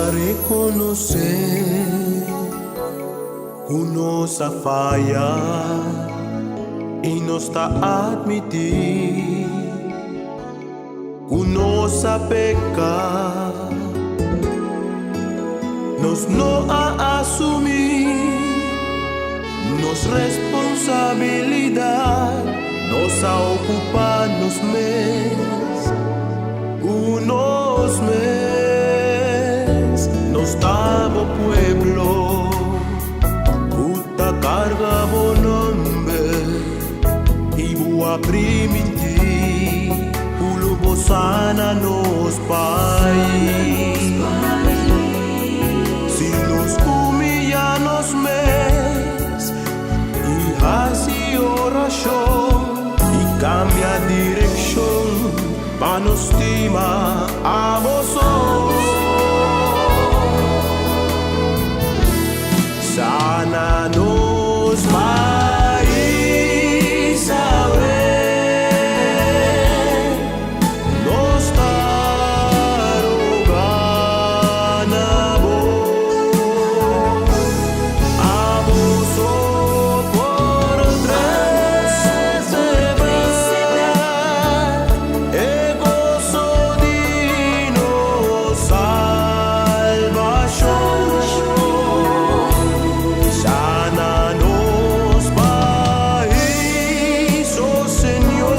Ta rekonosé ku nos a faya i nos ta atmití ku nos a peka. Nos no a asumí nos responsabilidat, nos a okupá nos mes ku nos mes. Nos ta bo pueblo ku ta karga bo nòmber i bo a primintí ku lo bo sana nos pais. Si nos humiyá nos mes i hasi orashon i kambia direkshon pa nos stima abo so. Sana nos pais awe. Nos ta roga na bo. Abo so por trese bèk e goso di nos salbashon. Sana nos pais, oh Señor,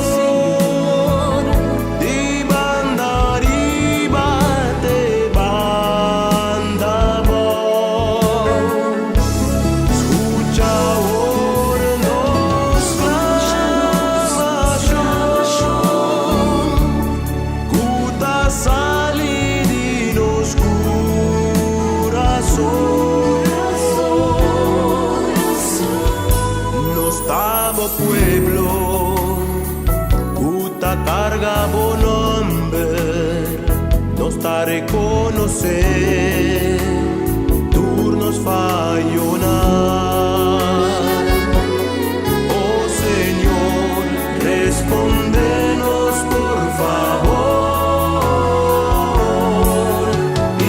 di banda riba te banda abou. Skucha ora nos sklamashon, ku ta sali di nos kurason. Nos ta bo pueblo, ku ta karga bo nòmber, nos ta rekonosé tur nos fayonan. Oh Señor, respondé nos por fabor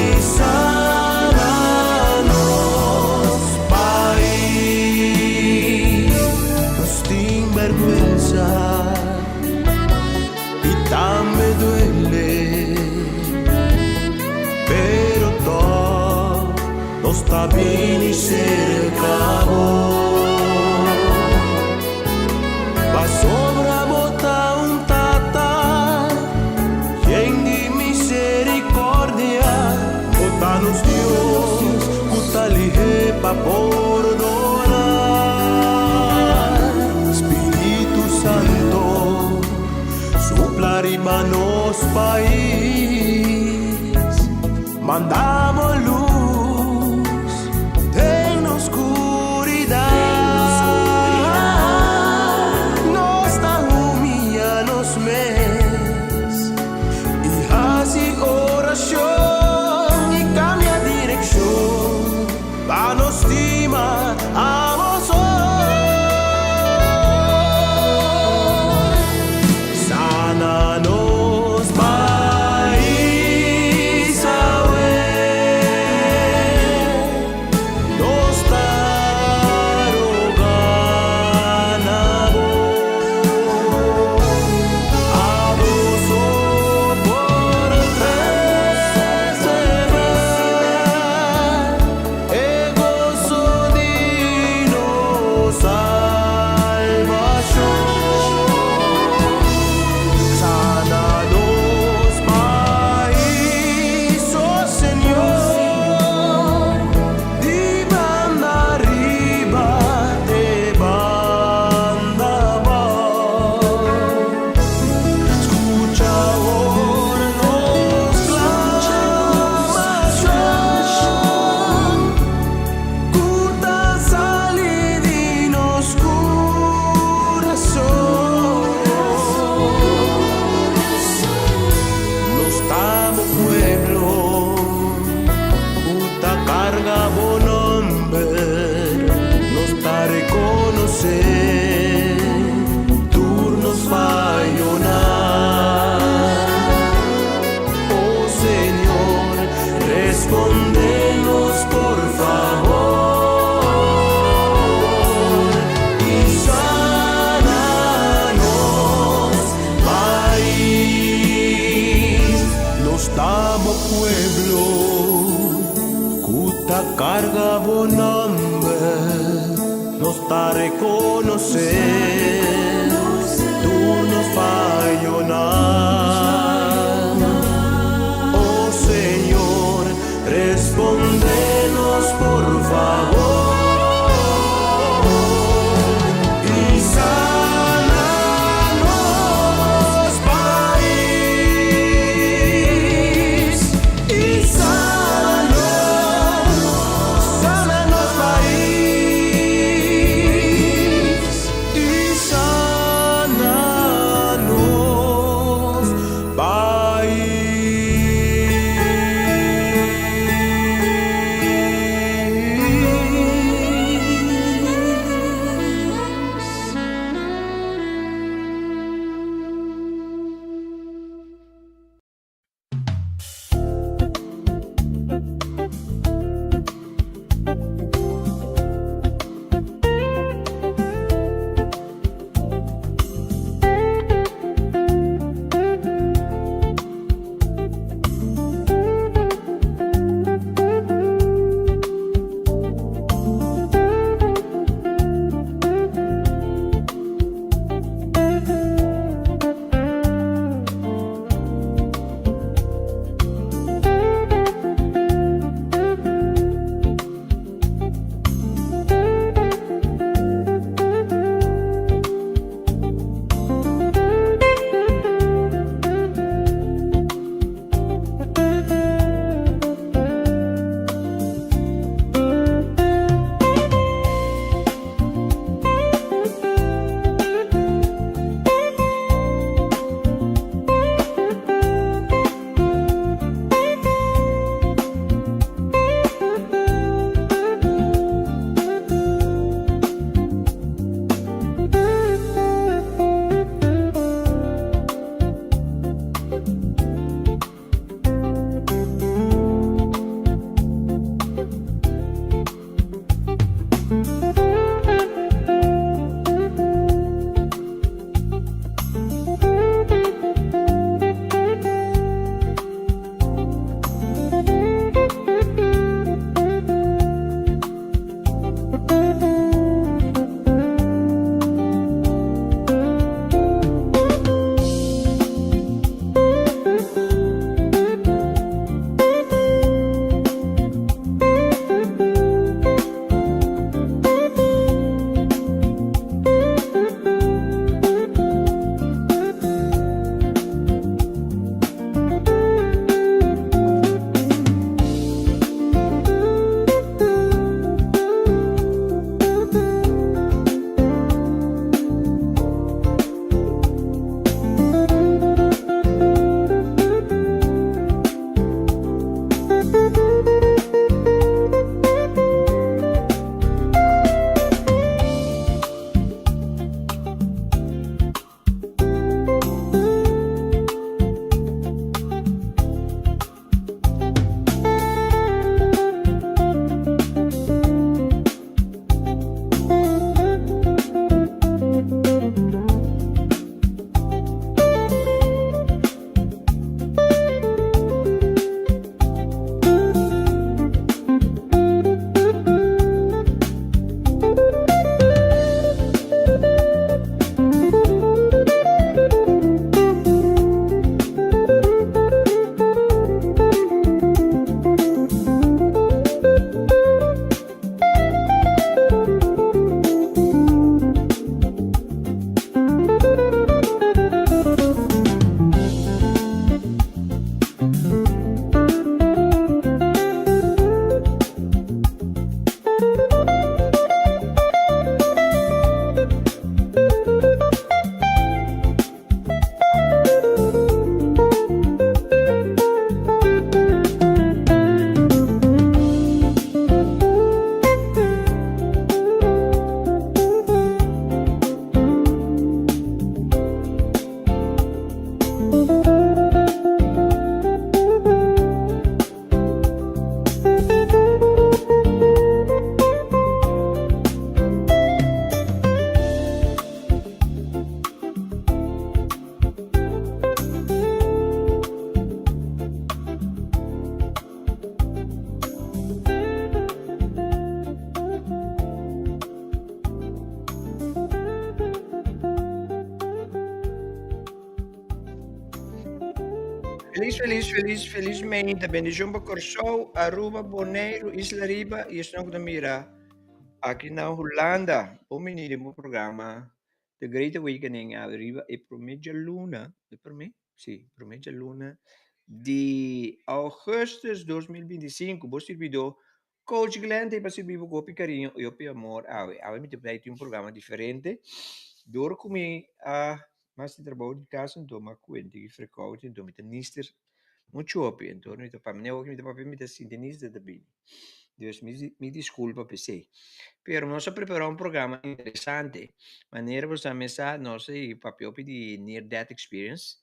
i sana nos pais. Nos tin bèrgwensa i tambe duele, pero tòg nos ta bini serka bo. Pasobra bo ta un tata yen di miserikòrdia, bo ta nos Dios, ku ta lihé pa pordoná. Spiritu Santu, supla riba nos pais, manda bo lus den nos skuridat. Nos ta humiyá nos mes i hasi orashon i kambia direkshon pa nos stima abo so. Sana nos pais awe. Karga bo nòmber, nos ta rekonosé tur nos fayonan. Oh Señor, respondé nos, por fabor. I sana nos pais. I sana nos, sana nos pais. I Felis, felis, felis, felis meinta. Bendishon pa Kòrsou, Aruba, Boneiru, Isla Riba i esnan ku ta mira aki na Hulanda. Bon bini den bo programa The Great Awakening awe riba e promé djaluna, e promé? Sí, promé djaluna di ougùstùs 2025. Bo sirbidó Coach Glenn ta pa sirbi bo ku hopi kariño i hopi amor awe. Awe mi ta bai tin un programa diferente. Dor ku mi a mas di trabou di kas anto mi a kuenta ki frekout anto mi ta nister muchu hopi anto mi ta papia mi ta papia mi ta sinti nister ta bini. Dus mi mi diskulpa p'esei. Pero nos a prepara un programa interesante. Manera bo sa mesa nos a papia hopi di near death experience.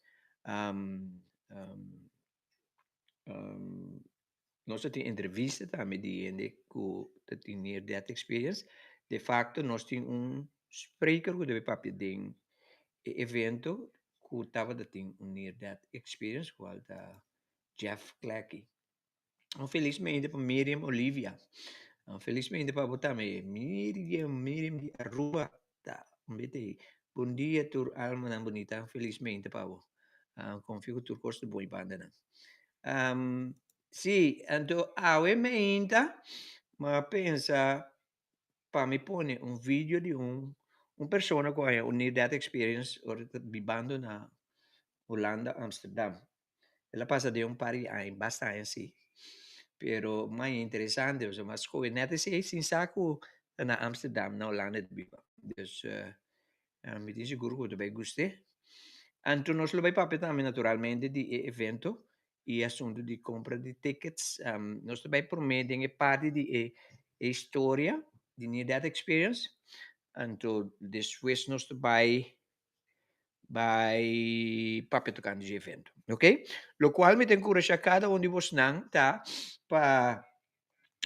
Nos ta tin entrevista tambe di hende ku ta tin near death experience. De facto nos tin un spreker ku debe papia den e evento ku tabata tin un near death experience kual ta Jeff Clacky. Un felis mente pa Miriam Olivia. Un felis mente pa bo tambe Miriam, Miriam di Aruba ta un bete ei. Bon dia tur almanan bunita, un felis mente pa bo. Konfia ku tur kos ta bon i bandanan. Sí, anto awe meinta mi a pensa pa mi pone un video di un un persona ku a haña un near death experience ora ta bibando na Hulanda, Amsterdam. El a pasa den un par di aña, basta aña sí, pero mi a haña interesante pasobra mi a skohe nèt esei sin sa ku ta na Amsterdam, na Hulanda e ta biba. Dus Mi tin sigur ku bo ta bai gust'é. Anto nos lo bai papia tambe naturalmente di e evento i e asuntu di kompra di tickets. Nos ta bai promé den e parti di e e historia di Near Death Experience. Anto despues nos ta bai bai papia tokante dje evento. Oké? Lokual mi ta enkurashá kada un di bosnan ta pa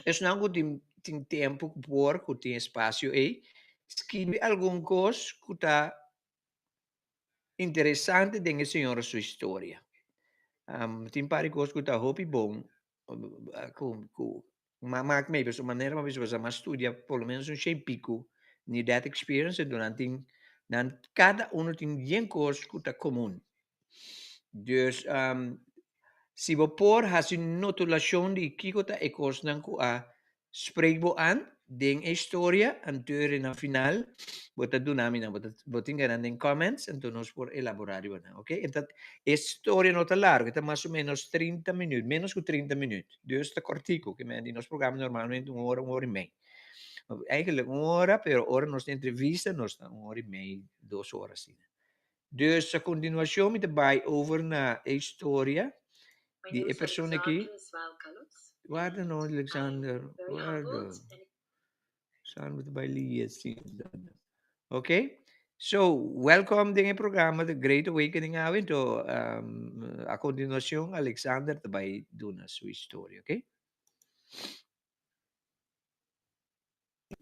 Esnan ku tin tin tempu ku por ku tin espasio ei, skibi algun kos ku ta interesante den e señora su historia. Tin par di kos ku ta hopi bon ku ku mak mi pasobra manera mi a bisa pasobra mi a studia por lo menos un shen piku near death experience enton nan tin nan kada uno tin bien kos ku ta komun. Dus si bo por hasi notulashon di kiko ta e kosnan ku a spreek bo an den e historia, anto na final bo ta duna mi nan, bo ta bo tin gana den comments anto nos por elaborá riba nan, oke. E ta e storia no ta largu, e ta mas o menos trinta minüt, menos ku trinta minüt, dus ta kòrtiku, ke men di nos programa normalmente un ora, un ora i mei. Eigenlijk un ora, pero ora nos ta entrevista nos ta un ora i mei, dos ora asina. Dus a kontinuashon mi ta bai over na e historia di e persona aki. Warda no Alexander, warda. San mi ta bai lia si. Ok, so welcome den e programa The Great Awakening awe. Enton a kontinuashon Alexander ta bai duna su historia, ok.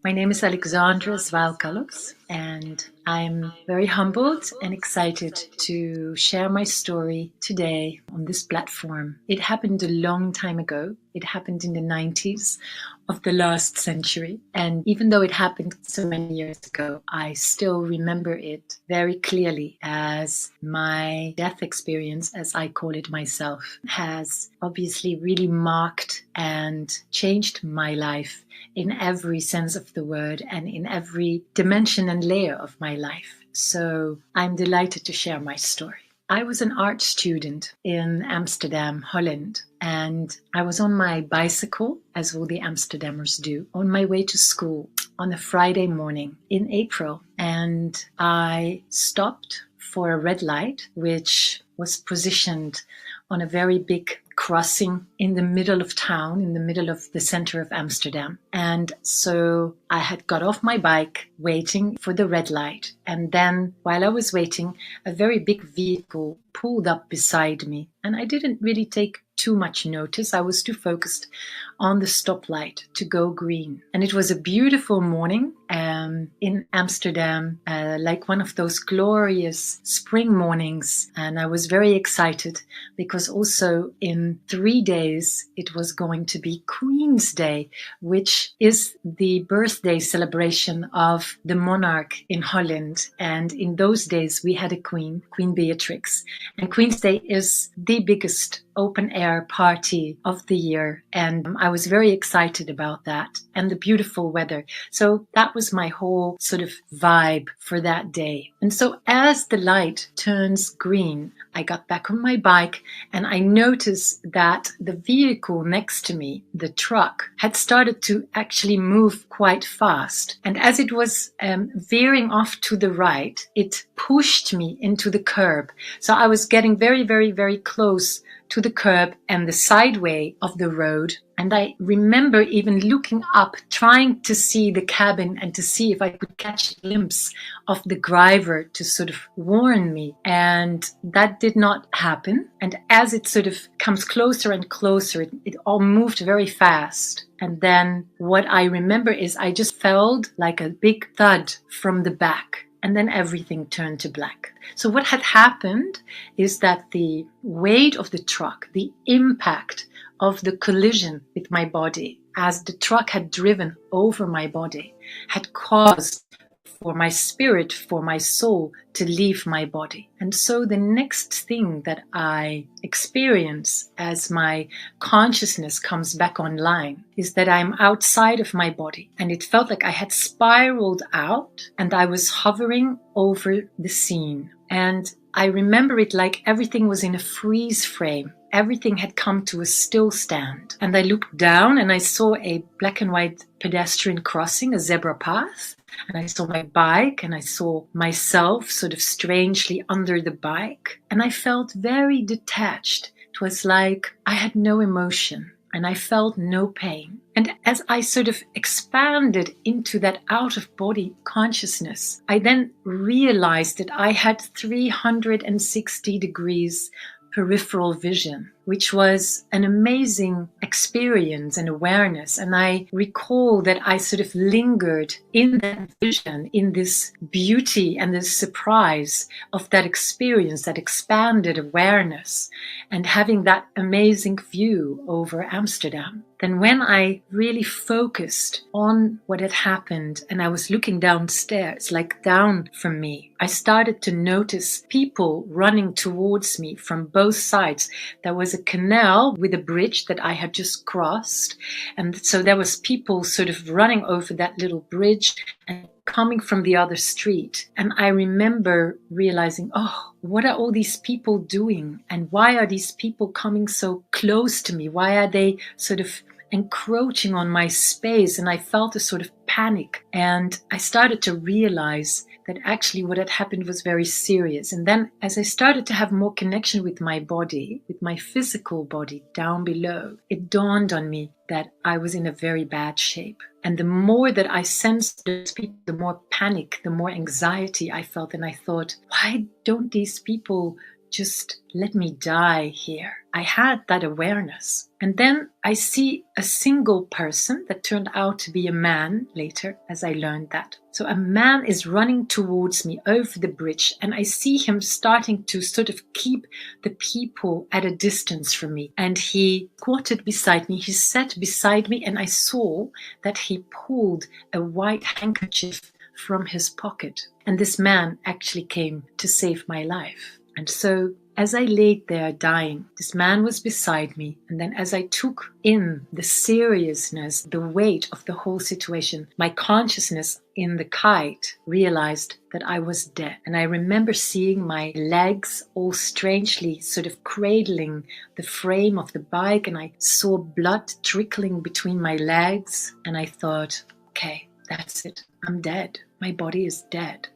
My name is Alexandra Zwaal-Kallows, and I'm very humbled and excited to share my story today on this platform. It happened a long time ago. It happened in the 90s of the last century. And even though it happened so many years ago, I still remember it very clearly as my death experience, as I call it myself, has obviously really marked and changed my life in every sense of the word and in every dimension and layer of my life. So I'm delighted to share my story. I was an art student in Amsterdam, Holland, and I was on my bicycle, as all the Amsterdammers do, on my way to school on a Friday morning in April. And I stopped for a red light, which was positioned on a very big crossing in the middle of town, in the middle of the center of Amsterdam. And so I had got off my bike waiting for the red light. And then while I was waiting, a very big vehicle pulled up beside me. And I didn't really take too much notice. I was too focused on the stoplight to go green. And it was a beautiful morning. In Amsterdam, like one of those glorious spring mornings. And I was very excited because also in 3 days it was going to be Queen's Day, which is the birthday celebration of the monarch in Holland. And in those days we had a queen, Queen Beatrix. And Queen's Day is the biggest open air party of the year. And I was very excited about that and the beautiful weather. So that was my whole sort of vibe for that day. And so as the light turns green, I got back on my bike and I noticed that the vehicle next to me, the truck, had started to actually move quite fast. And as it was veering off to the right, it pushed me into the curb. So I was getting very, very, very close to the curb and the sideway of the road. And I remember even looking up, trying to see the cabin and to see if I could catch a glimpse of the driver to sort of warn me. And that did not happen. And as it sort of comes closer and closer, it all moved very fast. And then what I remember is I just felt like a big thud from the back and then everything turned to black. So what had happened is that the weight of the truck, the impact of the collision with my body, as the truck had driven over my body, had caused for my spirit, for my soul to leave my body. And so the next thing that I experience as my consciousness comes back online is that I'm outside of my body. And it felt like I had spiraled out and I was hovering over the scene. And I remember it like everything was in a freeze frame. Everything had come to a still stand. And I looked down and I saw a black and white pedestrian crossing, a zebra path. And I saw my bike and I saw myself sort of strangely under the bike. And I felt very detached. It was like I had no emotion and I felt no pain. And as I sort of expanded into that out of body consciousness, I then realized that I had 360 degrees peripheral vision, which was an amazing experience and awareness. And I recall that I sort of lingered in that vision, in this beauty and this surprise of that experience, that expanded awareness, and having that amazing view over Amsterdam. Then when I really focused on what had happened and I was looking downstairs, like down from me, I started to notice people running towards me from both sides. There was a canal with a bridge that I had just crossed. And so there was people sort of running over that little bridge and coming from the other street. And I remember realizing, oh, what are all these people doing? And why are these people coming so close to me? Why are they sort of encroaching on my space? And I felt a sort of panic. And I started to realize that actually what had happened was very serious. And then as I started to have more connection with my body, with my physical body down below, it dawned on me that I was in a very bad shape. And the more that I sensed those people, the more panic, the more anxiety I felt. And I thought, why don't these people just let me die here? I had that awareness. And then I see a single person that turned out to be a man later, as I learned that. So a man is running towards me over the bridge, and I see him starting to sort of keep the people at a distance from me. And he squatted beside me, he sat beside me, and I saw that he pulled a white handkerchief from his pocket. And this man actually came to save my life. And so as I laid there dying, this man was beside me. And then as I took in the seriousness, the weight of the whole situation, my consciousness in the kite realized that I was dead. And I remember seeing my legs all strangely sort of cradling the frame of the bike, and I saw blood trickling between my legs. And I thought, okay, that's it. I'm dead. My body is dead.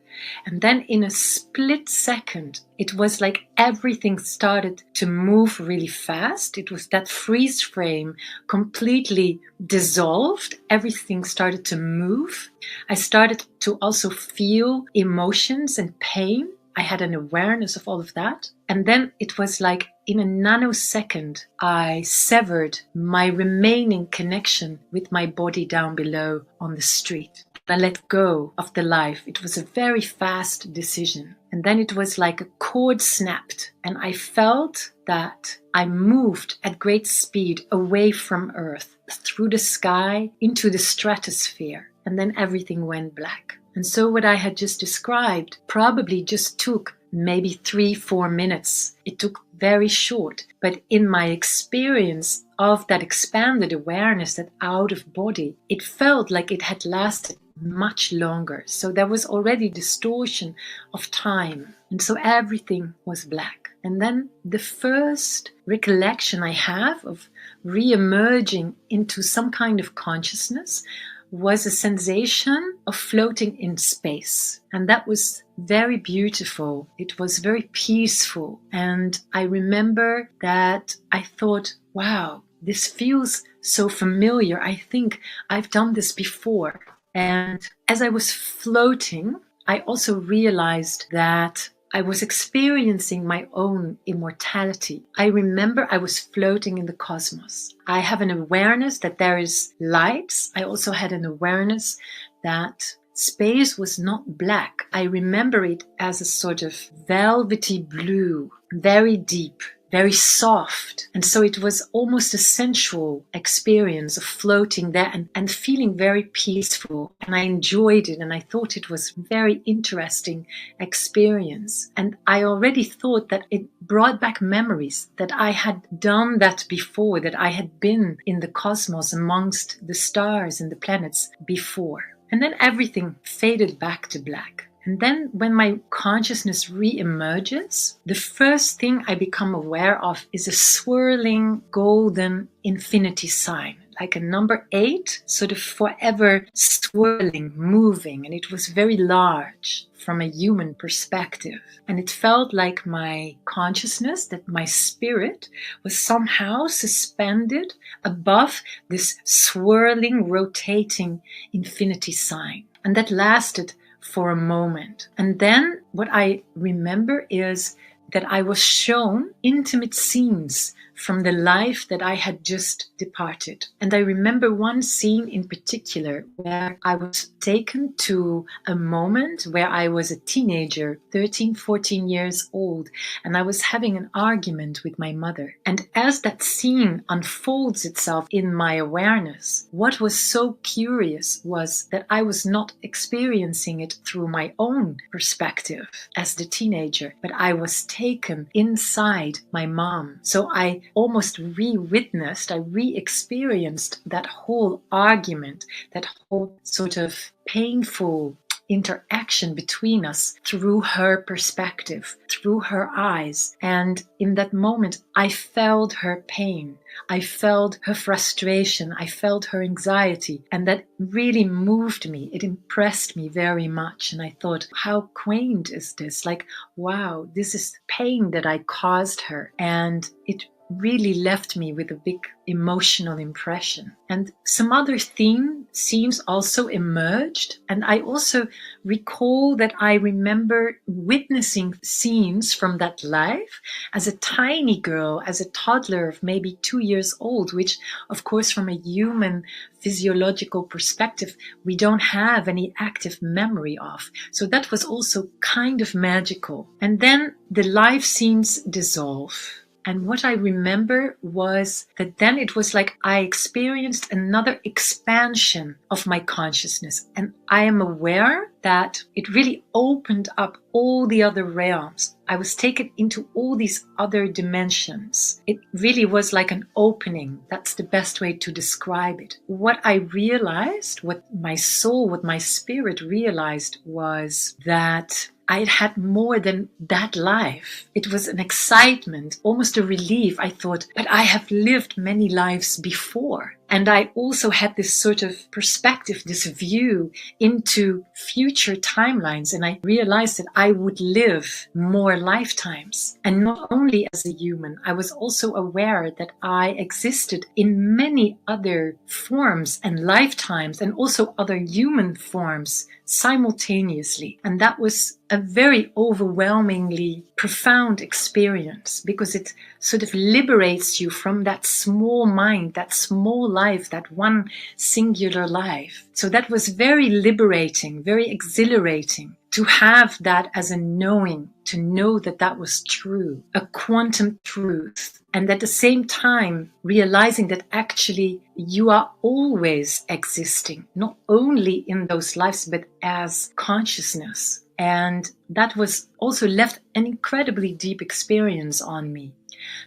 And then in a split second, it was like everything started to move really fast. It was that freeze frame completely dissolved. Everything started to move. I started to also feel emotions and pain. I had an awareness of all of that. And then it was like in a nanosecond, I severed my remaining connection with my body down below on the street. I let go of the life. It was a very fast decision. And then it was like a cord snapped, and I felt that I moved at great speed away from Earth, through the sky, into the stratosphere, and then everything went black. And so, what I had just described probably just took maybe 3, 4 minutes. It took very short. But in my experience of that expanded awareness, that out of body, it felt like it had lasted much longer. So there was already distortion of time. And so everything was black. And then the first recollection I have of re-emerging into some kind of consciousness was a sensation of floating in space. And that was very beautiful. It was very peaceful. And I remember that I thought, "Wow, this feels so familiar. I think I've done this before." And as I was floating, I also realized that I was experiencing my own immortality. I remember I was floating in the cosmos. I have an awareness that there is lights. I also had an awareness that space was not black. I remember it as a sort of velvety blue, very deep, very soft. And so it was almost a sensual experience of floating there and feeling very peaceful. And I enjoyed it and I thought it was very interesting experience. And I already thought that it brought back memories that I had done that before, that I had been in the cosmos amongst the stars and the planets before. And then everything faded back to black. And then when my consciousness re-emerges, the first thing I become aware of is a swirling golden infinity sign, like a number 8, sort of forever swirling, moving. And it was very large from a human perspective. And it felt like my consciousness, that my spirit was somehow suspended above this swirling, rotating infinity sign. And that lasted for a moment. And then what I remember is that I was shown intimate scenes from the life that I had just departed. And I remember one scene in particular where I was taken to a moment where I was a teenager, 13, 14 years old, and I was having an argument with my mother. And as that scene unfolds itself in my awareness, what was so curious was that I was not experiencing it through my own perspective as the teenager, but I was taken inside my mom. So I almost re-witnessed, I re-experienced that whole argument, that whole sort of painful interaction between us through her perspective, through her eyes. And in that moment, I felt her pain. I felt her frustration. I felt her anxiety. And that really moved me. It impressed me very much. And I thought, how quaint is this? Like, wow, this is pain that I caused her. And it really left me with a big emotional impression. And some other theme scenes also emerged. And I also recall that I remember witnessing scenes from that life as a tiny girl, as a toddler of maybe 2 years old, which of course from a human physiological perspective, we don't have any active memory of. So that was also kind of magical. And then the life scenes dissolve. And what I remember was that then it was like I experienced another expansion of my consciousness. And I am aware that it really opened up all the other realms. I was taken into all these other dimensions. It really was like an opening. That's the best way to describe it. What I realized, what my soul, what my spirit realized was that I had had more than that life. It was an excitement, almost a relief. I thought, but I have lived many lives before. And I also had this sort of perspective, this view into future timelines. And I realized that I would live more lifetimes. And not only as a human, I was also aware that I existed in many other forms and lifetimes and also other human forms simultaneously. And that was a very overwhelmingly profound experience because it sort of liberates you from that small mind, that small life, that one singular life. So that was very liberating, very exhilarating to have that as a knowing, to know that that was true, a quantum truth. And at the same time, realizing that actually you are always existing, not only in those lives, but as consciousness. And that was also left an incredibly deep experience on me.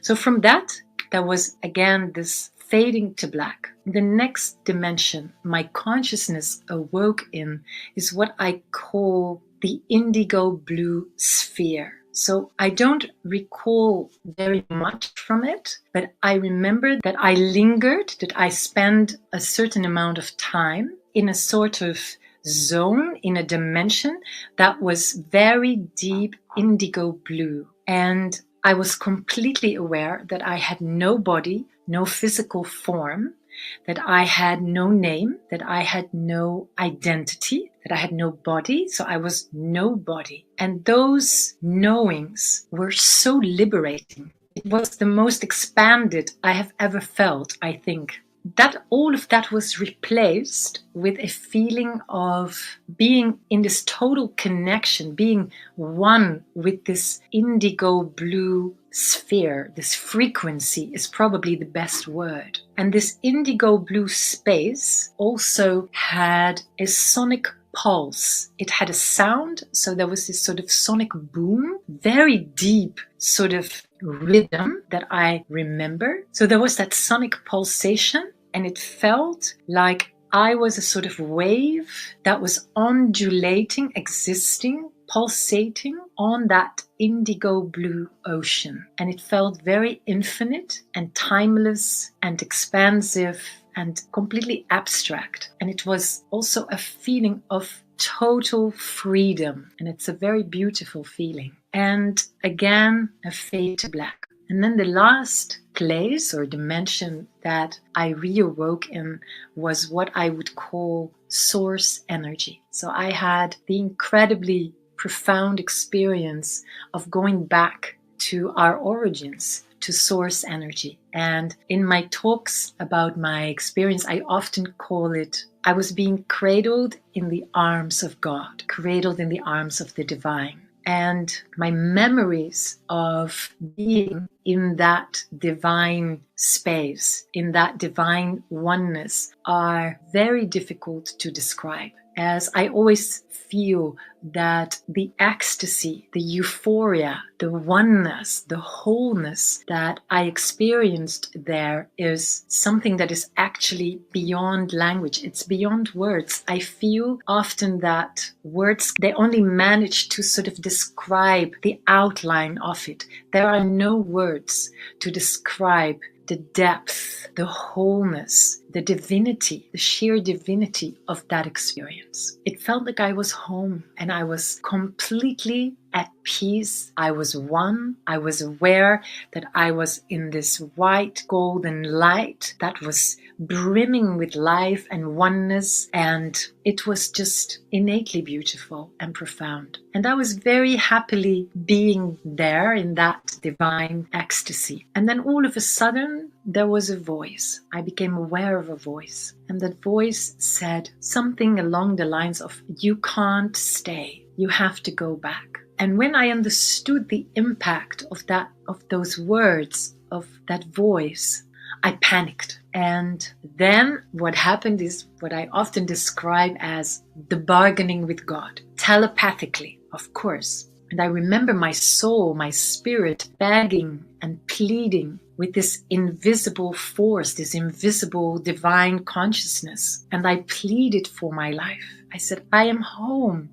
So from that, there was again this fading to black. The next dimension my consciousness awoke in is what I call the indigo blue sphere. So I don't recall very much from it, but I remember that I lingered, that I spent a certain amount of time in a sort of zone, in a dimension that was very deep indigo blue. And I was completely aware that I had no body, no physical form, that I had no name, that I had no identity, that I had no body. So I was nobody. And those knowings were so liberating. It was the most expanded I have ever felt, I think. That all of that was replaced with a feeling of being in this total connection, being one with this indigo blue sphere. This frequency is probably the best word. And this indigo blue space also had a sonic pulse. It had a sound, so there was this sort of sonic boom, very deep sort of rhythm that I remember. So there was that sonic pulsation, and it felt like I was a sort of wave that was undulating, existing, pulsating on that indigo blue ocean. And it felt very infinite and timeless and expansive and completely abstract. And it was also a feeling of total freedom. And it's a very beautiful feeling. And again, a fade to black. And then the last place or dimension that I reawoke in was what I would call source energy. So I had the incredibly profound experience of going back to our origins, to source energy. And in my talks about my experience, I often call it, I was being cradled in the arms of God, cradled in the arms of the divine. And my memories of being in that divine space, in that divine oneness, are very difficult to describe, as I always feel that the ecstasy, the euphoria, the oneness, the wholeness that I experienced there is something that is actually beyond language. It's beyond words. I feel often that words, they only manage to sort of describe the outline of it. There are no words to describe the depth, the wholeness, the divinity, the sheer divinity of that experience. It felt like I was home and I was completely at peace. I was one. I was aware that I was in this white golden light that was brimming with life and oneness, and it was just innately beautiful and profound. And I was very happily being there in that divine ecstasy. And then all of a sudden, there was a voice. I became aware of a voice. And that voice said something along the lines of, you can't stay. You have to go back. And when I understood the impact of that, of those words, of that voice, I panicked. And then what happened is what I often describe as the bargaining with God, telepathically, of course. And I remember my soul, my spirit begging and pleading with this invisible force, this invisible divine consciousness. And I pleaded for my life. I said, I am home.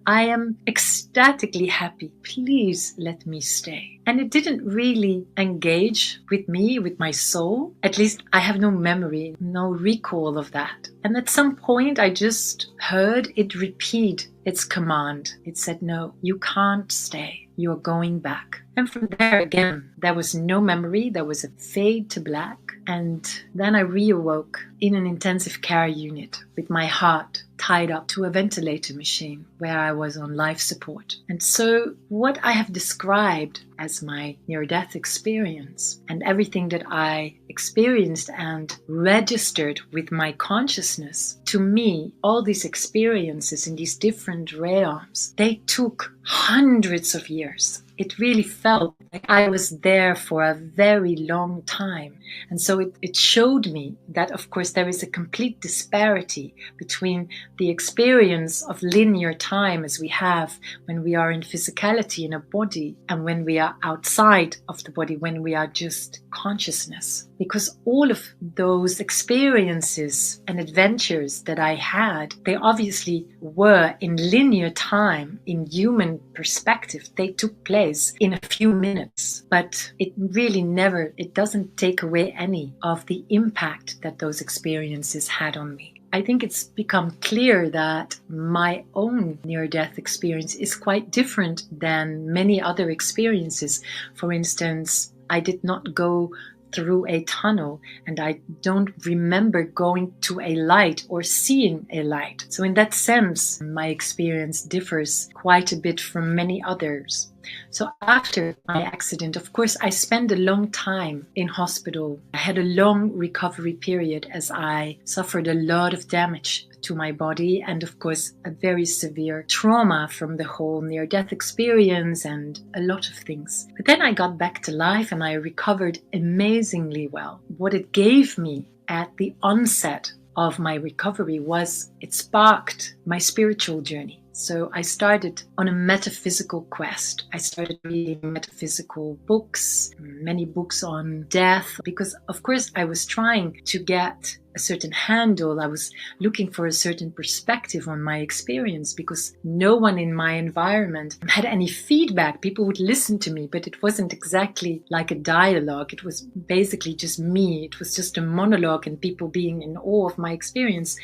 I am ecstatically happy. Please let me stay. And it didn't really engage with me, with my soul. At least I have no memory, no recall of that. And at some point, I just heard it repeat its command. It said, no, you can't stay. You're going back. And from there again, there was no memory, there was a fade to black. And then I reawoke in an intensive care unit with my heart tied up to a ventilator machine where I was on life support. And so, what I have described as my near death experience and everything that I experienced and registered with my consciousness, to me, all these experiences in these different realms, they took hundreds of years. It really felt like I was there for a very long time. And so it, it showed me that, of course, there is a complete disparity between the experience of linear time as we have when we are in physicality in a body and when we are outside of the body, when we are just consciousness. Because all of those experiences and adventures that I had, they obviously were in linear time, in human perspective, they took place in a few minutes. But it really never, it doesn't take away any of the impact that those experiences had on me. I think it's become clear that my own near death experience is quite different than many other experiences. For instance, I did not go through a tunnel and I don't remember going to a light or seeing a light. So in that sense, my experience differs quite a bit from many others. So after my accident, of course, I spent a long time in hospital. I had a long recovery period as I suffered a lot of damage to my body and of course a very severe trauma from the whole near death experience and a lot of things. But then I got back to life and I recovered amazingly well. What it gave me at the onset of my recovery was it sparked my spiritual journey. So I started on a metaphysical quest. I started reading metaphysical books, many books on death, because of course I was trying to get a certain handle. I was looking for a certain perspective on my experience because no one in my environment had any feedback. People would listen to me, but it wasn't exactly like a dialogue. It was basically just me. It was just a monologue and people being in awe of my experience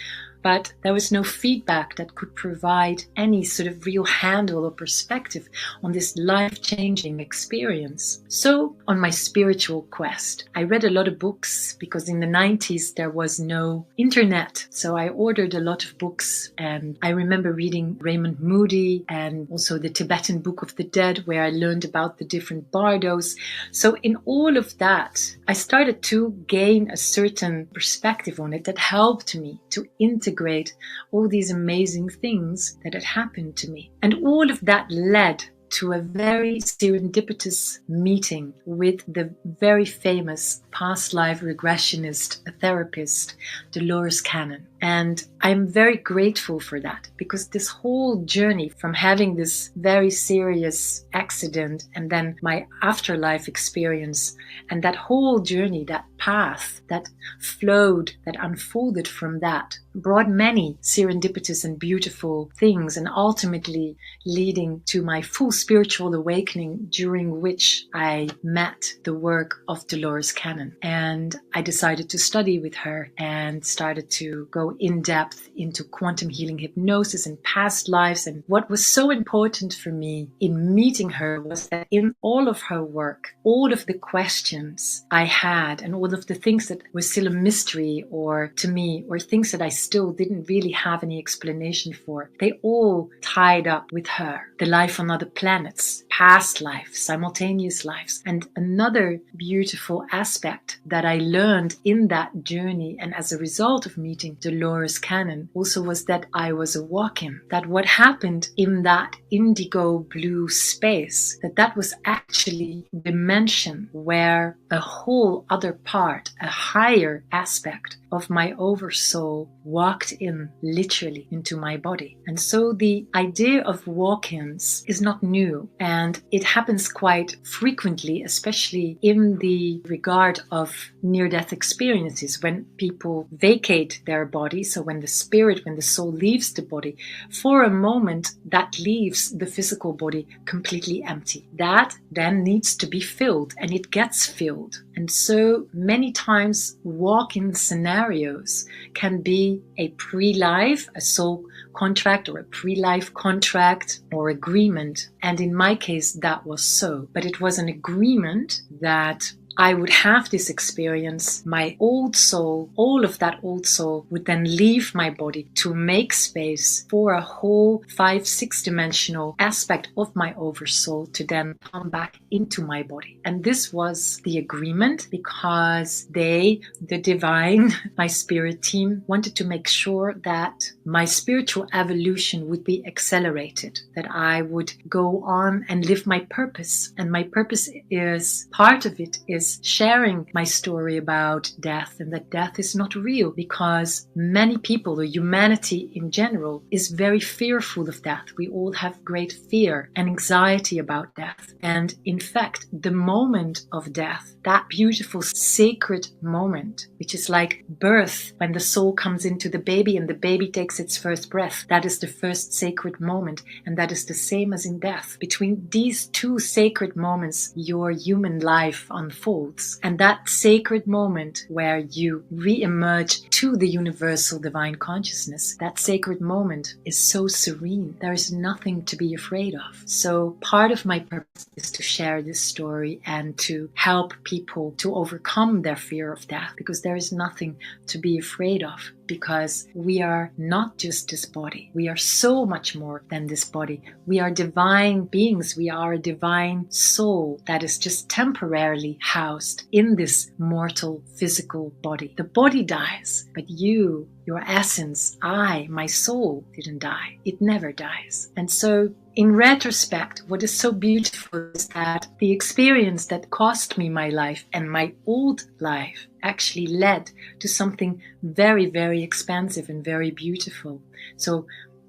but there was no feedback that could provide any sort of real handle or perspective on this life changing experience. So, on my spiritual quest, I read a lot of books because in the 90s there was no internet. So, I ordered a lot of books and I remember reading Raymond Moody and also the Tibetan Book of the Dead, where I learned about the different bardos. So, in all of that, I started to gain a certain perspective on it that helped me to integrate integrate all these amazing things that had happened to me. And all of that led to a very serendipitous meeting with the very famous past life regressionist therapist Dolores Cannon. And I'm very grateful for that because this whole journey from having this very serious accident and then my afterlife experience and that whole journey, that path that flowed, that unfolded from that, brought many serendipitous and beautiful things and ultimately leading to my full spiritual awakening during which I met the work of Dolores Cannon. And I decided to study with her and started to go in depth into quantum healing hypnosis and past lives. And what was so important for me in meeting her was that in all of her work, all of the questions I had and all of the things that were still a mystery or to me, or things that I still didn't really have any explanation for, they all tied up with her. The life on other planets, past life, simultaneous lives. And another beautiful aspect that I learned in that journey and as a result of meeting Dolores Cannon also was that I was a walk-in, that what happened in that indigo blue space, that that was actually dimension where a whole other part, a higher aspect of my oversoul walked in literally into my body. And so the idea of walk-ins is not new and it happens quite frequently, especially in the regard of near-death experiences when people vacate their body. So when the spirit, when the soul leaves the body, for a moment that leaves the physical body completely empty. That then needs to be filled and it gets filled. And so many times walk-in scenarios can be a pre-life, a soul contract or a pre-life contract or agreement. And in my case, that was so. But it was an agreement that I would have this experience. My old soul, all of that old soul, would then leave my body to make space for a whole 5, 6 dimensional aspect of my oversoul to then come back into my body. And this was the agreement because they, the divine, my spirit team, wanted to make sure that my spiritual evolution would be accelerated, that I would go on and live my purpose. And my purpose is, part of it is sharing my story about death and that death is not real, because many people, or humanity in general, is very fearful of death. We all have great fear and anxiety about death. And in fact, the moment of death, that beautiful sacred moment, which is like birth, when the soul comes into the baby and the baby takes its first breath, that is the first sacred moment. And that is the same as in death. Between these two sacred moments, your human life unfolds. And that sacred moment where you re-emerge to the universal divine consciousness, that sacred moment is so serene. There is nothing to be afraid of. So part of my purpose is to share this story and to help people to overcome their fear of death, because there is nothing to be afraid of, because we are not just this body. We are so much more than this body. We are divine beings. We are a divine soul that is just temporarily housed in this mortal physical body. The body dies, but you, your essence, I, my soul, didn't die. It never dies. And so in retrospect, what is so beautiful is that the experience that cost me my life and my old life actually led to something very, very expansive and very beautiful. So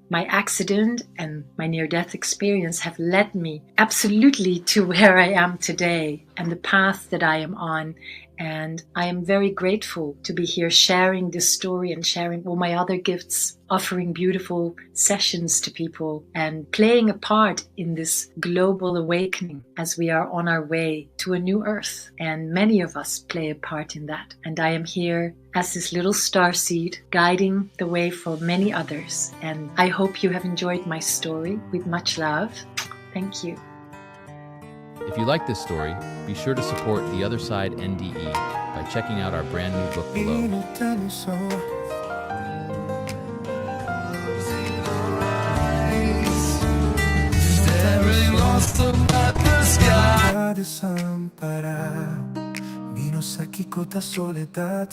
my accident and my near-death experience have led me absolutely to where I am today and the path that I am on. And I am very grateful to be here sharing this story and sharing all my other gifts, offering beautiful sessions to people and playing a part in this global awakening as we are on our way to a new earth. And many of us play a part in that. And I am here as this little star seed guiding the way for many others. And I hope you have enjoyed my story. With much love. Thank you. If you like this story, be sure to support The Other Side NDE by checking out our brand new book below. Mi no ta mi so. Staring lost at the sky. Ta desampará. Mi no sa kiko ta soledat.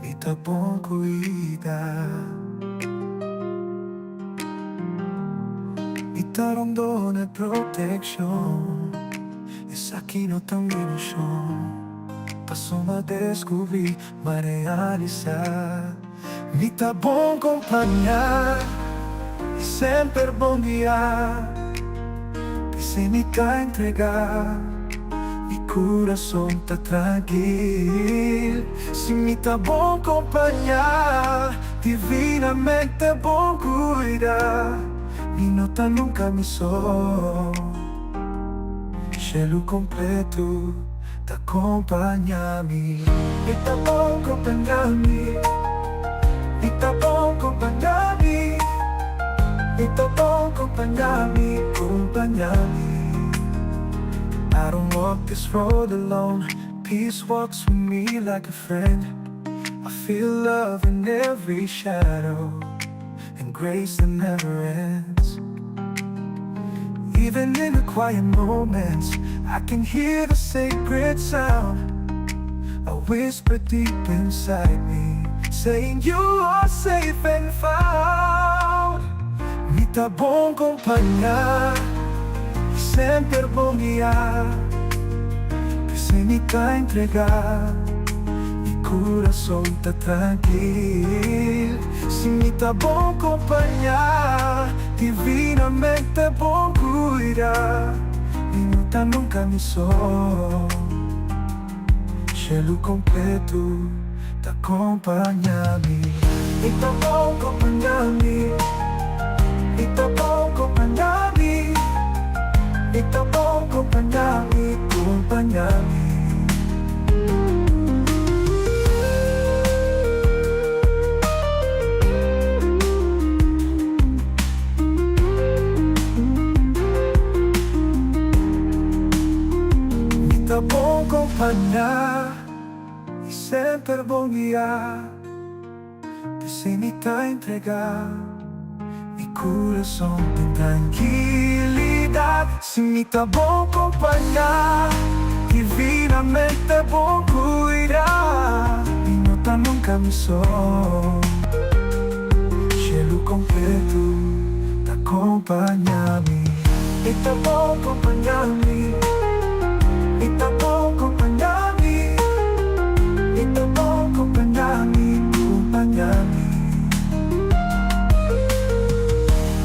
Mi ta bon kuidá. Mi ta rondoná protekshon. Esaki no ta un ilushon. Paso m'a deskubrí, m'a realisá. Mi ta bon kompañá i semper bon guiá. P'esei mi ta entregá, mi kurason ta trankil. Si mi ta bon kompañá, divinamente bon kuidá. Mi no ta nunka mi so. Shelu kompletu ta kompañá mi. Mi ta bon kompañá mi. Mi ta bon kompañá mi. Mi ta bon kompañá mi, kompañá mi. I don't walk this road alone. Peace walks with me like a friend. I feel love in every shadow and grace that never ends. Even in the quiet moments, I can hear the sacred sound. A whisper deep inside me, saying you are safe and found. Mi ta bon kompañá, semper bon guiá. P'esei mi ta entregá, mi kurason ta trankil. Si mi ta bon kompañá, divinamente bon kuidá. Mi no ta nunka mi so. Shelu kompletu ta kompañá mi. Mi ta bon kompañá mi. Mi ta bon kompañá mi. Mi ta bon kompañá mi, kompañá mi. ta bon kompañá i semper bon guiá. P'esei mi ta entregá mi kurason den trankilidat. Si mi ta bon kompañá, divinamente bon kuidá, mi no ta nunka mi so. Shelu kompletu ta kompañá mi. Mi ta bon kompañá mi. Mi ta bon kompañá mi. Mi ta bon kompañá mi, kompañá mi.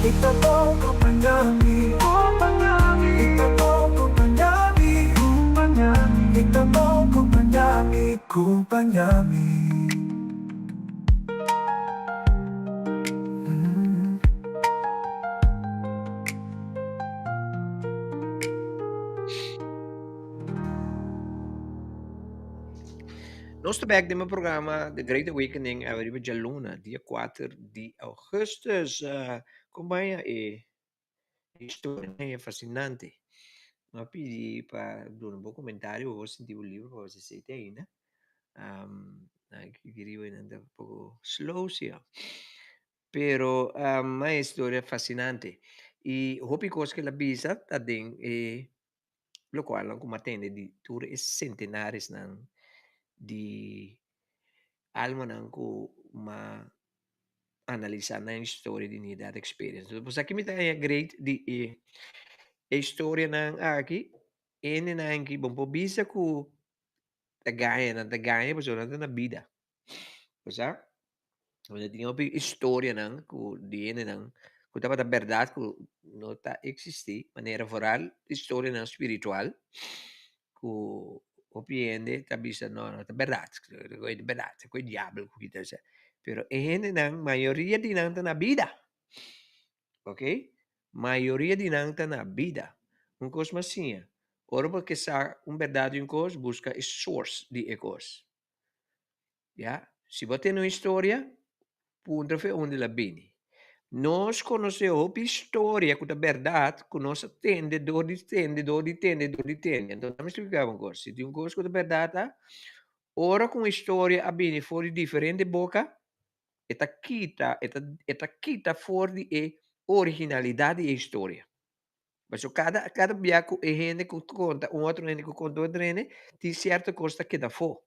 Mi ta bon kompañá mi, kompañá mi. Mi ta bon kompañá mi, kompañá mi. Mi ta bon kompañá mi, kompañá mi. Nos ta bek den e programa The Great Awakening ariba djaluna, dia kuater di augustus. Kompaña e historia e fasinante. Mi a pidi pa duna bo komentario bo sinti bo liber pa bo esei te ainda. Aki riba nan ta un poko slow si. Pero ma e historia fasinante. I hopi kos ku el a bisa ta den e lokualnan ku mi a tende di tur e sentenaresnan di almanan ku mi a analisá nan historia di Near Death Experience. Entonces bo sa ki mi ta haña great di e historianan aki, hendenan ki bo por bisa ku ta gaña, nan ta gaña pasobra nan ta na bida. Bo sa? Bo tin hopi historianan ku di hendenan ku tabata bèrdat ku no ta eksistí, manera vooral historianan spiritual ku hopi hende ta bisa no, no ta bèrdat, ta bèrdat, ta ku e diabel ku kita esei. Pero e hendenan mayoria di nan ta na bida, ok, mayoria di nan ta na bida. Un kos mas siña, ora bo ke sa un bèrdat di un kos, buska e source di e kos. Ya, si bo tene un historia, puntra fe unda el a bini. Nos konosé hopi historia ku ta bèrdat ku nos a tende dor di tende, dor di tende, dor di tende. Anto mi splika bo un kos, si tin un kos ku ta bèrdat ta, ora ku un historia a bini for di diferente boka, e ta kita, e ta e ta kita for di e originalidat di e historia. Pasobra kada kada bia ku e hende ku konta un otro hende ku konta otro hende, tin sierto kos ta keda afó.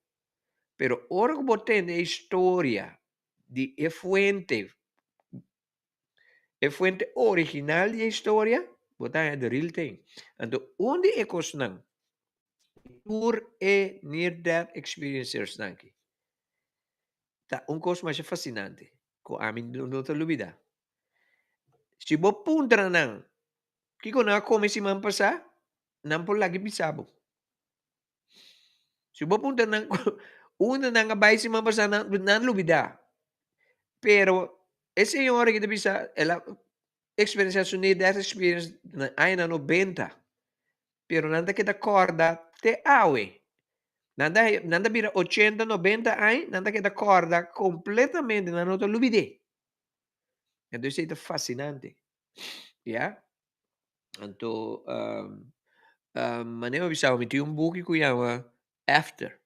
Pero ora ku bo tende e historia di e fuente, e fuente original di e historia, bo ta haña the real thing. Anto un di e kosnan, tur e near death experiencers-nan aki, ta un kos masha fasinante ku ami no ta lubida. Si bo puntra nan kiko nan a kome siman pasá, nan por laga bisa bo. Si bo puntra nan unda nan a bai siman pasá nan nan lubidá. Pero e señora ki ta bisa el a eksperensiá su near death experience na añanan nobenta, pero nan ta keda kòrda te awe. Nan ta nan ta bira ochenta, nobenta aña, nan ta keda kòrda kompletamente, nan no ta lubid'é. Enton esei ta fasinante, ya. Anto manera mi a bisa bo mi tin un buki ku yama After,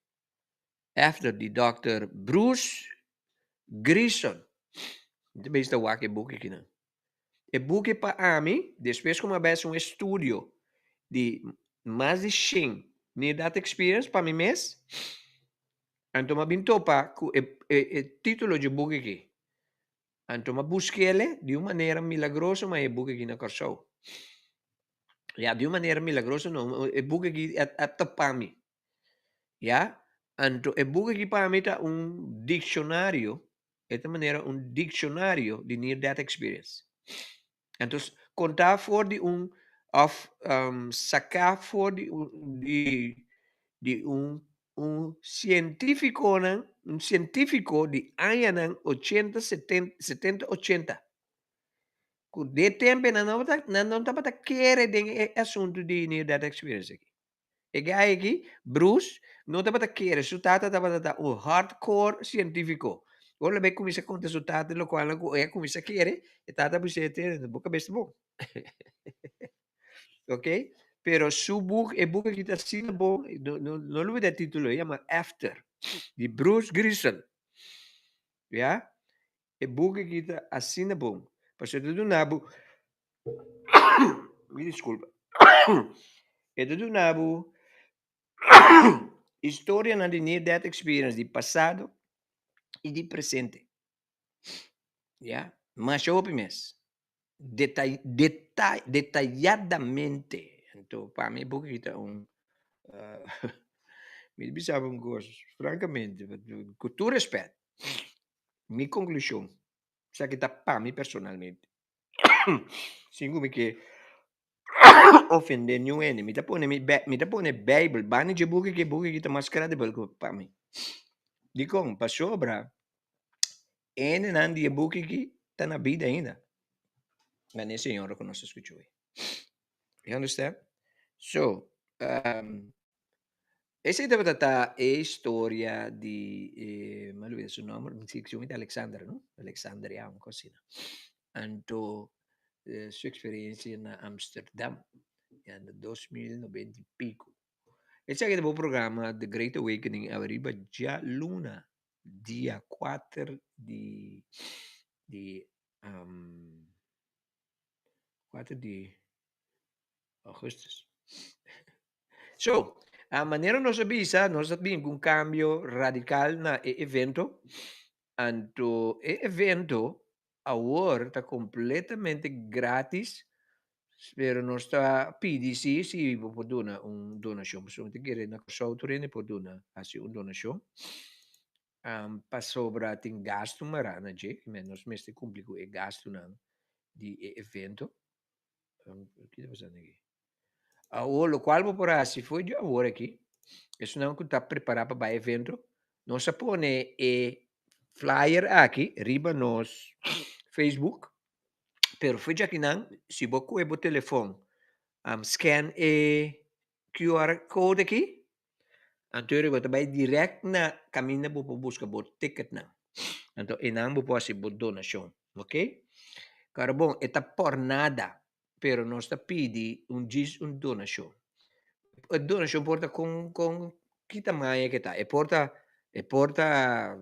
After di dòkter Bruce Greyson. Mi ta bes ta wak e buki akinan. E buki pa ami, despues ku mi a bai hasi un estudio di mas di shen near death experience pa mi mes, anto mi a bin topa ku e e titulo dje buki aki. Anto mi a busk'el di un manera milagroso ma e buki aki na Kòrsou. Ya, di un manera milagroso no, e buki aki a topa mi. Ya, anto e buki aki pa mi ta un dikshonario, e ta manera un dikshonario di near death experience. Anto kontá for di un òf saká for di un di di un un sientífikonan un sientífiko di añanan ochenta seten setenta ochenta ku den tempu nan no tabata nan no tabata kere den e asuntu di near death experience aki. E guy aki, Bruce, no tabata kere, su tata tabata ta un hardcore sientífiko. Ora lo bay kuminsá konta su tata lokualnan ku e a kuminsá kere, e tata a bis'é, Tene, bo kabes ta bon. Ok? Pero su boek, e boek aki ta asina bon, no, no, no lubida e título, e yama After, di Bruce Grisel. Ya? E boek aki ta asina bon. Pasobra e ta duna bo, mi disculpa, e ta duna bo historianan di near death experience di pasado y di presente. Ya, masha hopi mes. Detay, detay, detayadamente. Anto pa mi e buki ta un mi ta bisa bo un kos, frankamente, ku tur respet, mi konklushon, esaki ta pa mi personalmente, sin ku mi ke ofendé niun hende, mi ta pone mi mi ta pone Beibel banda dje buki ku e buki aki ta mas kredibel ku pa mi. Dikon? Pasobra E hendenan di e buki aki ta na bida ainda. Mane e señora ku nos a skucha hoy. You understand? So, um, esei tabata ta e historia di, eh, mi a lubida su nomber, mi si mi ta Alexander, no? Alexander, ya, un kos asina. Anto, eh, su experiencia na Amsterdam, ya na 2090 y pico. Esaki ta bo programa The Great Awakening ariba djaluna dia kuater di di kuater di augustus. So, a manera nos a bisa, nos a bin ku un kambio radikal na e evento. Anto e evento awor ta kompletamente gratis Pero nos ta pidi si, si bo por duna un donashon, pasobra mi ta kere na Kòrsou tur hende por duna, hasi un donashon, pasobra tin gastu mará na dje, nos mester kumpli ku e gastunan di e evento. Ki ta pasando aki? Awor lokual bo por hasi for di awor aki, esunnan ku ta prepará pa bai evento, nos a pone e flyer aki riba nos Facebook. Pero for djakinan si bo kohe bo telefon scan e QR code aki, anto bo ta bai direct na kaminda bo por buska bo ticketnan. Anto einan bo por hasi bo donashon, ok. Karo bon e ta por nada, pero nos ta pidi un djis un donashon. E donashon por ta kon kon ki tamaño ke ta, e por ta e por ta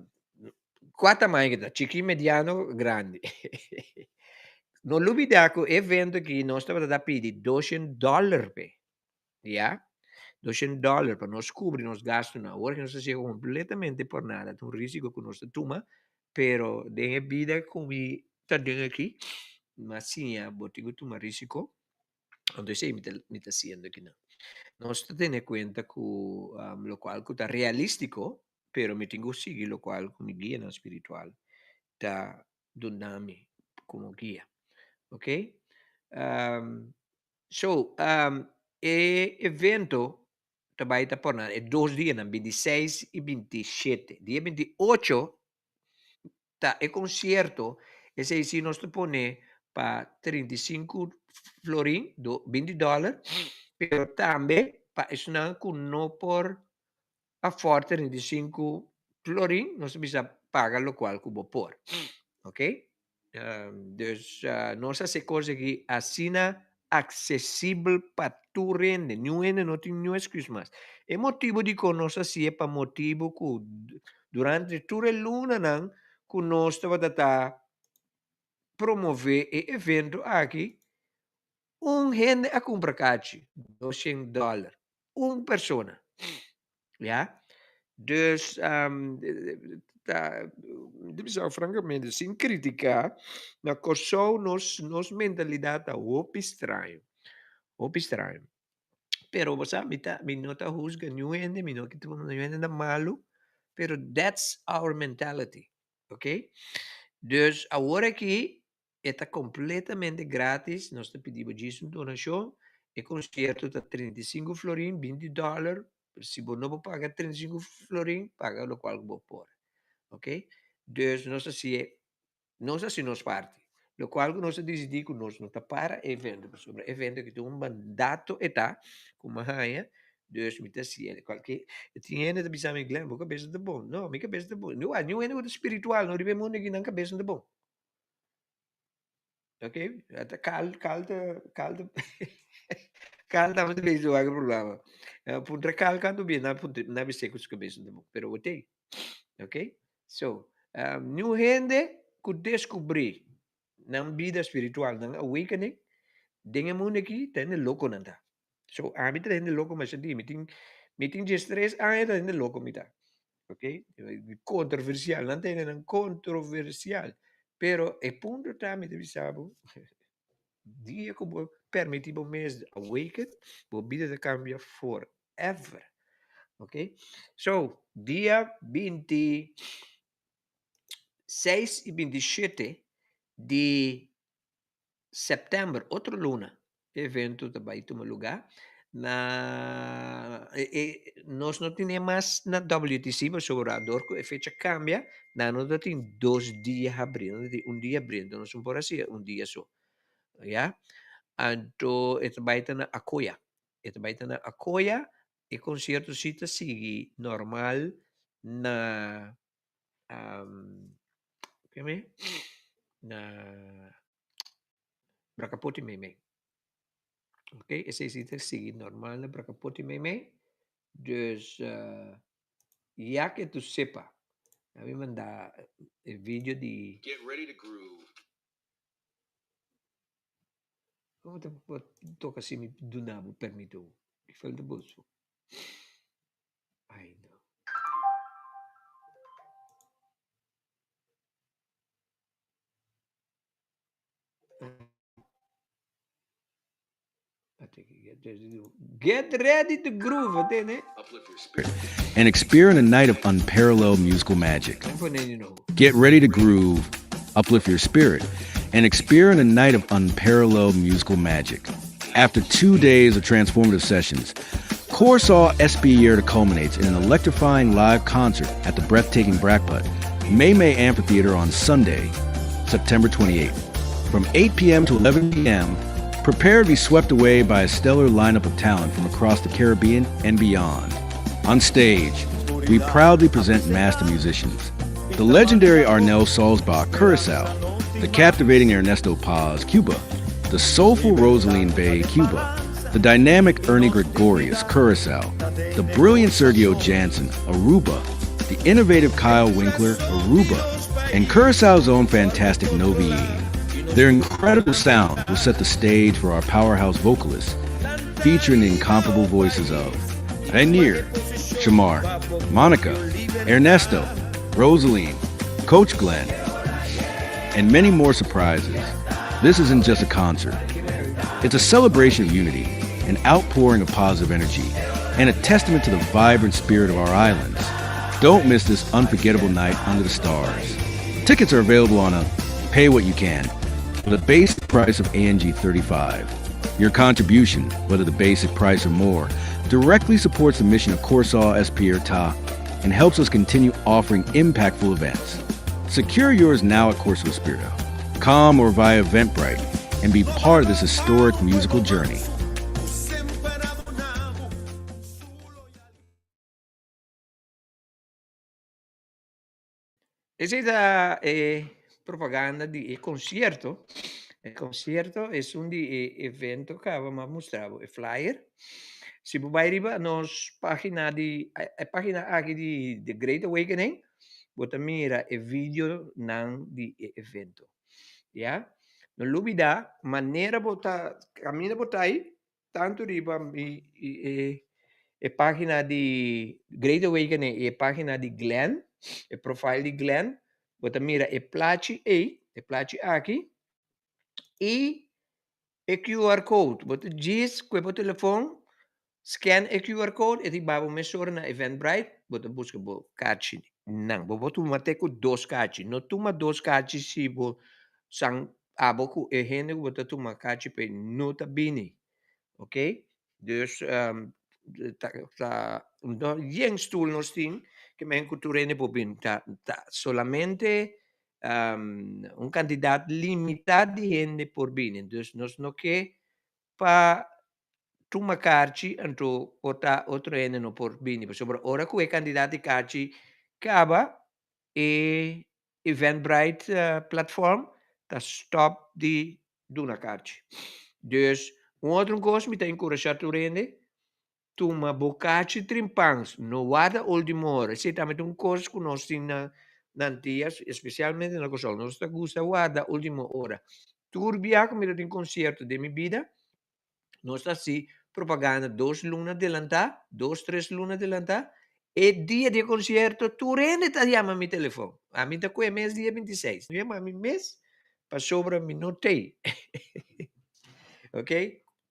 Kua tamaño ki ta? Chikí, mediano, grandi. No lubidá ku e evento aki nos tabata ta pidi doshen dòler p'e. Ya? Doshen dòler pa nos kubri nos gastunan. Awor ki nos ta hasié kompletamente por nada. Ta un risiko ku nos ta tuma, pero den e bida ku mi ta den aki, mi a siña bo tin ku tuma risiko. Anto esei mi ta mi ta hasiendo akinan. Nos ta tene kuenta ku lokual ku ta realístiko pero mi tin ku sigui lokual ku mi guianan spiritual ta duna mi komo guia. Ok? So, e evento ta bai ta por nan e dos dianan, bintiseis i bintishete. Dia bintiocho ta e konsierto, esei si nos ta pone pa 35 florin, do, binti dòler, pero tambe pa esnan ku no por afford 35 florin, nos ta bisa paga lokual ku bo por. Ok? Dus nos hasi e kos aki asina aksesibel pa tur hende. Niun hende no tin niun excuse mas. E motibu dikon nos hasié pa motibu ku durante tur e lunanan ku nos tabata ta promové e evento aki, un hende a kumpra kachi, doshen dòler. Un persona. Ya. Dus ta mi ta bisa francamente sin critica na Kòrsou nos nos mentalidad ta hopi straño hopi straño pero bo sa mi ta mi no ta husga niun hende mi no kita niun hende na malu pero that's our mentality ok dus awor aki E ta completamente gratis, nos ta pidi bo djis un donacion, e concierto ta 35 florin, 20 dollar, si bo no por paga 35 florin, paga locual cu bo por, ok. Dus nos ta haci'e, nos a haci nos parti, locual cu nos a dicidi cu nos no ta para e evento, pasobra e evento aki ta un mandato e ta, cu mi a haña, dus mi ta haci'e, cualke, tin hende ta bisa mi, Glen bo cabes no ta bon, no mi cabes ta bon, niun hende cu ta spiritual no riba e mundo aki nan cabes no ta bon. Ok, ta kal kal ta kal ta Carl tambe ta bezig wak e programa. Puntra Carl kantu bia nan puntra nan bis'é ku su kabes no ta bon, pero bo t'ei. Ok? So, niun hende ku deskubrí nan bida spiritual, nan awakening, den e mundu aki ta hende loko nan ta. So, ami ta hende loko masha di, mi tin mi tin diestres aña ta hende loko mi ta. Ok? Kontroversial, nan ta hendenan kontroversial, pero e punto ta mi ta bisa bo, dia ku bo permití bo mes awaken, bo bida ta kambia forever. Ok? So, dia 26 i 27 di sèptèmber, otro luna, e evento ta bai tuma lugá na e e nos no tene mas na WTC pasobra dor ku e fecha kambia nan no ta tin dos dia habrí nan ta tin un dia habrí enton nos no por hasi un dia so ya anto e ta bai ta na Akoya e ta bai ta na Akoya e konsierto si ta sigui normal na na Bracapoti meimei. Ok, esei si ta sigui normal na Bracapoti meimei. Dus uh, ya que tu sepa. A mi manda e video di Get ready to groove. Como ta toca si mi duna bo permito? Ki falta boso? Ay no. Get ready to groove, tene? And experience a night of unparalleled musical magic. Get ready to groove, uplift your spirit, and experience a night of unparalleled musical magic. After 2 days of transformative sessions, Kòrsou Spierta culminates in an electrifying live concert at the breathtaking Brakkput May May Amphitheater on Sunday, September 28th. From 8 p.m. to 11 p.m., prepare to be swept away by a stellar lineup of talent from across the Caribbean and beyond. On stage, we proudly present master musicians, the legendary Arnel Sulzbach, Curacao, the captivating Ernesto Paz, Cuba, the soulful Rosaline Bay, Cuba, the dynamic Ernie Gregorius, Curacao, the brilliant Sergio Jansen, Aruba, the innovative Kyle Winkler, Aruba, and Curacao's own fantastic Noviene. Their incredible sound will set the stage for our powerhouse vocalists, featuring the incomparable voices of Rainier, Shamar, Monica, Ernesto, Rosaline, Coach Glenn, and many more surprises. This isn't just a concert. It's a celebration of unity, an outpouring of positive energy, and a testament to the vibrant spirit of our islands. Don't miss this unforgettable night under the stars. Tickets are available on a pay what you can with a base price of ANG 35. Your contribution, whether the basic price or more, directly supports the mission of Kòrsou Spierta and helps us continue offering impactful events. Secure yours now at CorsoSpirito.com or via Eventbrite and be part of this historic musical journey. Esei ta e propaganda di e concierto. E concierto es un di e evento caba m'a mustra bo e flyer. Si bo bai riba nos pagina di e pagina aki di The Great Awakening bo ta mira e videonan di e evento. Ya. No lubida manera bo ta caminda bo ta ai tantu riba mi e e pagina di Great Awakening i e pagina di Glenn, e profile di Glenn, bo ta mira e plachi ei, e plachi aki, i e QR code. Bo ta djis ku bo telefon, scan e QR code, e ta hiba bo mesora na Eventbrite, bo ta buska bo kachi nan. Bo por tuma te ku dos kachi. No tuma dos kachi si bo san abo ku e hende ku bo ta tuma kachi p'e no ta bini. Ok, dus ta ta no yen stoel nos tin ke men ku tur hende por bini. Ta ta solamente un kantidat limitá di hende por bini. Dus nos no ke pa tuma karchi anto por ta otro hende no por bini. Pasobra ora ku e kantidat di karchi kaba e Eventbrite platform ta stop di duna karchi. Dus Un otro kos mi ta enkurashá tur hende, tuma bo kachi trimpans, no warda último ora. Esei tambe ta un kos ku nos tin na na Antias, espesialmente na Kòrsou. Nos ta gusta warda último ora. Tur bia ku mi ta tin konsierto den mi bida, nos ta hasi propaganda dos luna adelantá, dos tres luna adelantá. E dia di e konsierto tur hende ta yama mi telefòn. Ami ta kue mes dia bintiseis. No yama mi mes pasobra mi no t'ei. Ok,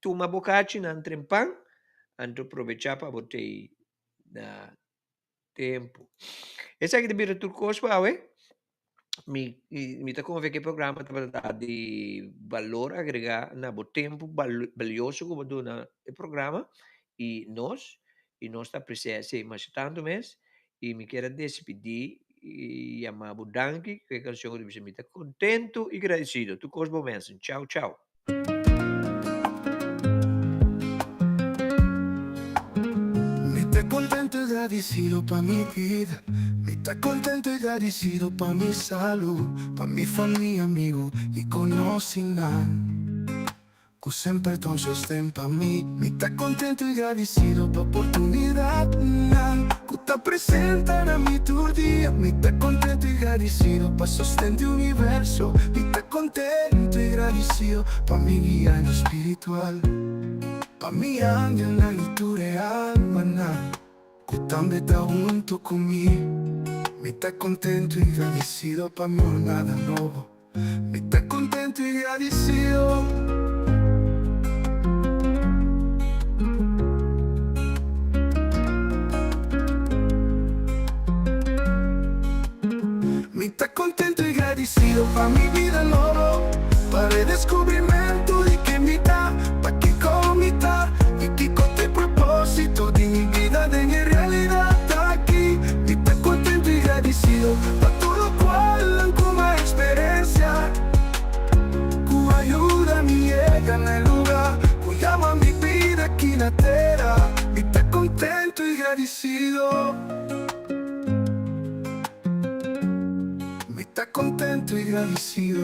tuma bo kachinan trempan anto probechá pa bo t'ei na tempu. Esaki ta bira tur kos pa awe. Mi mi ta konfia ku e programa tabata di balor agregá na bo tempu balioso ku bo duna e programa i nos i nos ta apresiá esei masha tantu mes i mi kier a despidí i yama bo danki ku e kanshon ku ta bisa mi ta kontentu i gradesido. Tur kos bo mensen. Chau chau. Mi ta contento y gradicido pa mi vida Mi ta contento y gradicido pa mi salud Pa mi familia, amigo y conocinan Cu semper ta un sosten pa mi Mi ta contento y gradicido pa oportunidadnan Cu ta presenta na mi tur dia Mi ta contento y gradicido pa sosten di universo Mi ta contento y gradicido pa mi guianan spiritual Pa mi angelnan y tur e almanan Cu tambe ta hunto cu mi Mi ta contento y gradicido pa mi jornada nobo Mi ta contento y gradicido. Mi ta contento y gradicido pa mi bida nobo, pa redescubrimento di ken mi ta, pa kico mi ta y kico ta e proposito di mi bida den e realidad aki. Mi ta contento y gradicido pa tur locual nan cu m'a experencia, cu a yuda mi yega na e luga cu yama mi bida aki na tera. Mi ta contento y gradicido. Mi ta contento y gradicido.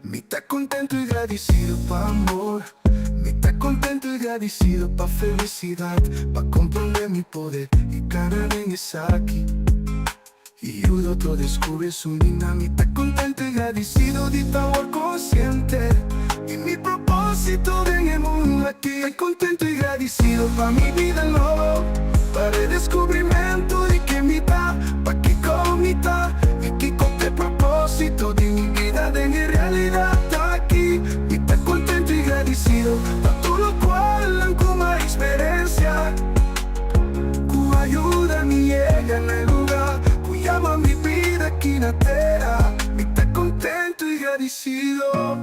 Mi ta contento y gradicido pa amor. Mi ta contento y gradicido pa felicidad, pa comprende mi poder y cana den esaki. Y yuda otro descubri su nina. Mi ta contento y gradicido di ta awor consciente di mi proposito den e mundo aki. Ta contento y gradicido pa mi bida nobo, pa redescubrimento di ken mi ta, pa kico mi ta y kico t'e proposito di mi bida den e realidad aki. Mi ta contento y gradicido pa tur locual nan cu m'a experencia. Ku a yuda mi yega na e luga ku yama mi bida aki na tera. Mi ta kontentu i gradisido.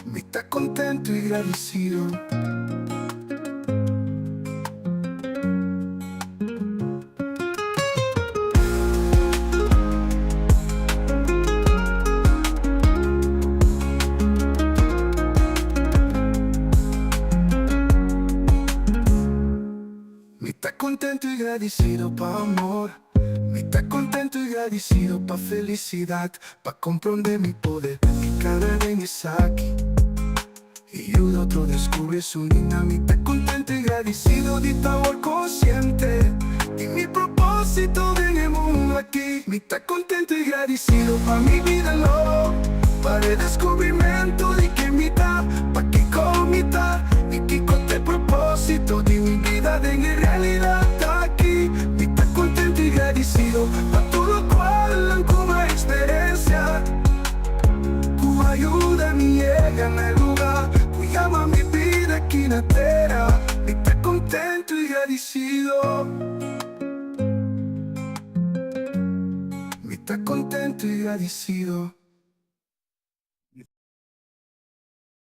Mi ta kontentu i gradisido. Mi ta contento y gradicido pa amor Mi ta contento y gradicido pa felicidad Pa comprende mi poder y cada den esaki Y yuda otro descubri su nina Mi ta contento y gradicido di ta awor consciente Di mi proposito den e mundo aki Mi ta contento y gradicido pa mi bida nobo Pa redescubrimento di ken mi ta Pa kico mi ta y kico ta e proposito di mi bida den e realidad aki Mi ta contento y gradicido pa tur locual nan cu m'a experiencia Ku a yuda mi yega na e luga ku yama mi bida aki na tera. Mi ta kontentu i gradisido. Mi ta kontentu i gradisido.